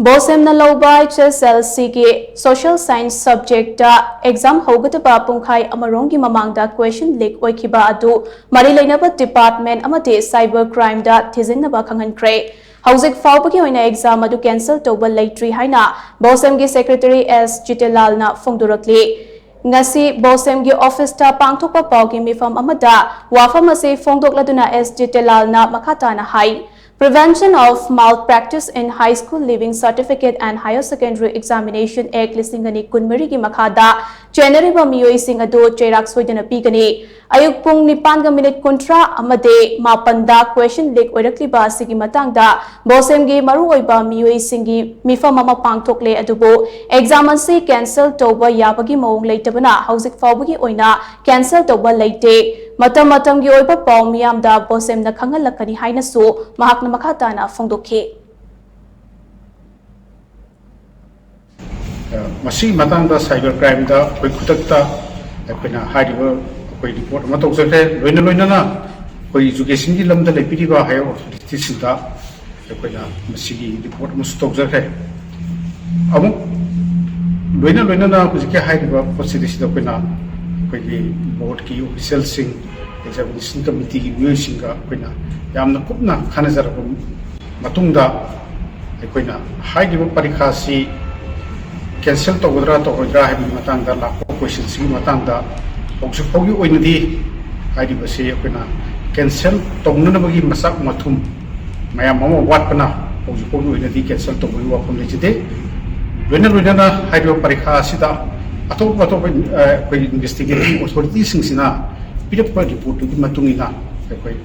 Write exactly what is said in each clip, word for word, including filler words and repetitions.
ꯕꯣꯁꯦꯝꯅ ꯂꯧꯕ H S L C ꯒꯤ Social Science subject ꯇ exam ꯍꯧꯒꯗꯕ ꯄꯨꯡꯈꯥꯏ ꯑꯃꯔꯣꯝꯒꯤ ꯃꯃꯥꯡꯗ question leak ꯑꯣꯏꯈꯤꯕ ꯑꯗꯨ ꯃꯔꯤ ꯂꯩꯅꯕ department ꯑꯃꯗꯤ cyber crime ꯗ ꯊꯤꯖꯤꯟꯅꯕ ꯈꯪꯍꯟꯈ꯭ꯔꯦ꯫ ꯍꯧꯖꯤꯛ ꯐꯥꯎꯕꯒꯤ ꯑꯣꯏꯅ exam ꯑꯗꯨ cancel ꯇꯧꯕ ꯂꯩꯇ꯭ꯔꯤ ꯍꯥꯏꯅ ꯕꯣꯁꯦꯝꯒꯤ secretary S ꯖꯤꯇꯦꯂꯥꯜꯅ ꯐꯣꯡꯗꯣꯔꯛꯂꯤ꯫ ꯉꯁꯤ ꯕꯣꯁꯦꯝꯒꯤ office ꯇ ꯄꯥꯡꯊꯣꯛꯄ ꯄꯥꯎꯒꯤ ꯃꯤꯐꯝ ꯑꯃꯗ ꯋꯥꯐꯝ ꯑꯁꯤ ꯐꯣꯡꯗꯣꯛꯂꯗꯨꯅ S ꯖꯤꯇꯦꯂꯥꯜꯅ ꯃꯈꯥ ꯇꯥꯅ ꯍꯥꯏ, Prevention of Malpractice in High School Leaving Certificate and Higher Secondary Examination Act ꯂꯤꯁꯤꯡ ꯑꯅꯤ ꯀꯨꯟꯃꯔꯤꯒꯤ ꯃꯈꯥꯗ ꯆꯦꯟꯅꯔꯤꯕ ꯃꯤꯑꯣꯏꯁꯤꯡ ꯑꯗꯨ ꯆꯩꯔꯥꯛ ꯁꯣꯏꯗꯅ ꯄꯤꯒꯅꯤ꯫ ꯑꯌꯨꯛ ꯄꯨꯡ ꯅꯤꯄꯥꯟꯒ minute ꯀꯨꯟꯊ꯭ꯔꯥ ꯑꯃꯗꯤ ꯃꯥꯄꯟꯗ question leak ꯑꯣꯏꯔꯛꯂꯤꯕ ꯑꯁꯤꯒꯤ ꯃꯇꯥꯡꯗ ꯕꯣꯁꯦꯝꯒꯤ ꯃꯔꯨꯑꯣꯏꯕ ꯃꯤꯑꯣꯏꯁꯤꯡꯒꯤ ꯃꯤꯐꯝ ꯑꯃ ꯄꯥꯡꯊꯣꯛꯂꯦ, ꯑꯗꯨꯕꯨ exam ꯑꯁꯤ cancel ꯇꯧꯕ ꯌꯥꯕꯒꯤ ꯃꯑꯣꯡ ꯂꯩꯇꯕꯅ ꯍꯧꯖꯤꯛ ꯐꯥꯎꯕꯒꯤ ꯑꯣꯏꯅ cancel ꯇꯧꯕ ꯂꯩꯇꯦ꯫ ꯃꯇꯝ ꯃꯇꯝꯒꯤ ꯑꯣꯏꯕ ꯄꯥꯎ ꯃꯤꯌꯥꯝꯗ ꯕꯣꯁꯦꯝꯅ ꯈꯪꯍꯜꯂꯛꯀꯅꯤ ꯍꯥꯏꯅꯁꯨ ꯃꯍꯥꯛꯅ ꯃꯈꯥ ꯇꯥꯅ ꯐꯣꯡꯗꯣꯛꯈꯤ꯫ ꯃꯁꯤꯒꯤ ꯃꯇꯥꯡꯗ cyber crime ꯗ ꯑꯩꯈꯣꯏ ꯈꯨꯗꯛꯇ ꯑꯩꯈꯣꯏꯅ ꯍꯥꯏꯔꯤꯕ ꯑꯩꯈꯣꯏ report ꯑꯃ ꯇꯧꯖꯈ꯭ꯔꯦ꯫ ꯂꯣꯏꯅ ꯂꯣꯏꯅꯅ ꯑꯩꯈꯣꯏ education ꯒꯤ ꯂꯝꯗ ꯂꯩꯕꯤꯔꯤꯕ higher authority ꯁꯤꯡꯗ ꯑꯩꯈꯣꯏꯅ ꯃꯁꯤꯒꯤ report ꯑꯃꯁꯨ ꯇꯧꯖꯈ꯭ꯔꯦ꯫ ꯑꯃꯨꯛ ꯂꯣꯏꯅ ꯂꯣꯏꯅꯅ ꯍꯧꯖꯤꯛꯀꯤ ꯍꯥꯏꯔꯤꯕ ꯄꯣꯠꯁꯤꯗꯩꯁꯤꯗ ꯑꯩꯈꯣꯏꯅ ꯑꯩꯈꯣꯏꯒꯤ board ꯀꯤ official ꯁꯤꯡ, examination committee ꯒꯤ ꯃꯤꯑꯣꯏꯁꯤꯡꯒ ꯑꯩꯈꯣꯏꯅ ꯌꯥꯝꯅ ꯀꯨꯞꯅ ꯈꯟꯅꯖꯔꯕ ꯃꯇꯨꯡꯗ ꯑꯩꯈꯣꯏꯅ ꯍꯥꯏꯔꯤꯕ ꯄꯔꯤꯈꯥꯁꯤ cancel ꯇꯧꯒꯗ꯭ꯔꯥ ꯇꯧꯔꯣꯏꯗ꯭ꯔꯥ ꯍꯥꯏꯕꯒꯤ ꯃꯇꯥꯡꯗ ꯂꯥꯛꯄ question ꯁꯤꯒꯤ ꯃꯇꯥꯡꯗ ꯍꯧꯖꯤꯛ ꯐꯥꯎꯒꯤ ꯑꯣꯏꯅꯗꯤ ꯍꯥꯏꯔꯤꯕꯁꯤ ꯑꯩꯈꯣꯏꯅ cancel ꯇꯧꯅꯅꯕꯒꯤ ꯃꯆꯥꯛ ꯃꯊꯨꯝ ꯃꯌꯥꯝ ꯑꯃ ꯋꯥꯠꯄꯅ ꯍꯧꯖꯤꯛ ꯐꯥꯎꯒꯤ ꯑꯣꯏꯅꯗꯤ cancel ꯇꯧꯕꯒꯤ ꯋꯥꯐꯝ ꯂꯩꯖꯗꯦ꯫ ꯂꯣꯏꯅ ꯂꯣꯏꯅꯅ ꯍꯥꯏꯔꯤꯕ ꯄꯔꯤꯈꯥ ꯑꯁꯤꯗ ꯑꯇꯣꯞ ꯑꯇꯣꯞꯄ, ꯑ, ꯑꯩꯈꯣꯏ investigating authority ꯁꯤꯡꯁꯤꯅ ꯄꯤꯔꯛꯄ report ꯇꯨꯒꯤ ꯃꯇꯨꯡ ꯏꯟꯅ ꯑꯩꯈꯣꯏ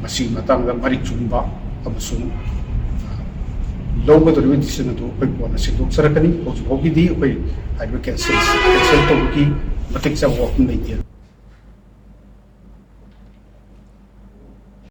ꯃꯁꯤꯒꯤ ꯃꯇꯥꯡꯗ ꯃꯔꯤꯛ ꯆꯨꯝꯕ ꯑꯃꯁꯨꯡ, ꯑ, ꯂꯧꯒꯗꯧꯔꯤꯕ decision ꯑꯗꯨ ꯑꯩꯈꯣꯏ ꯀꯣꯟꯅ ꯁꯦꯡꯗꯣꯛꯆꯔꯛꯀꯅꯤ꯫ ꯍꯧꯖꯤꯛ ꯐꯥꯎꯒꯤꯗꯤ ꯑꯩꯈꯣꯏ ꯍꯥꯏꯔꯤꯕ cancel, cancel ꯇꯧꯕꯒꯤ ꯃꯇꯤꯛ ꯆꯥꯕ ꯋꯥꯐꯝ ꯂꯩꯇꯦ꯫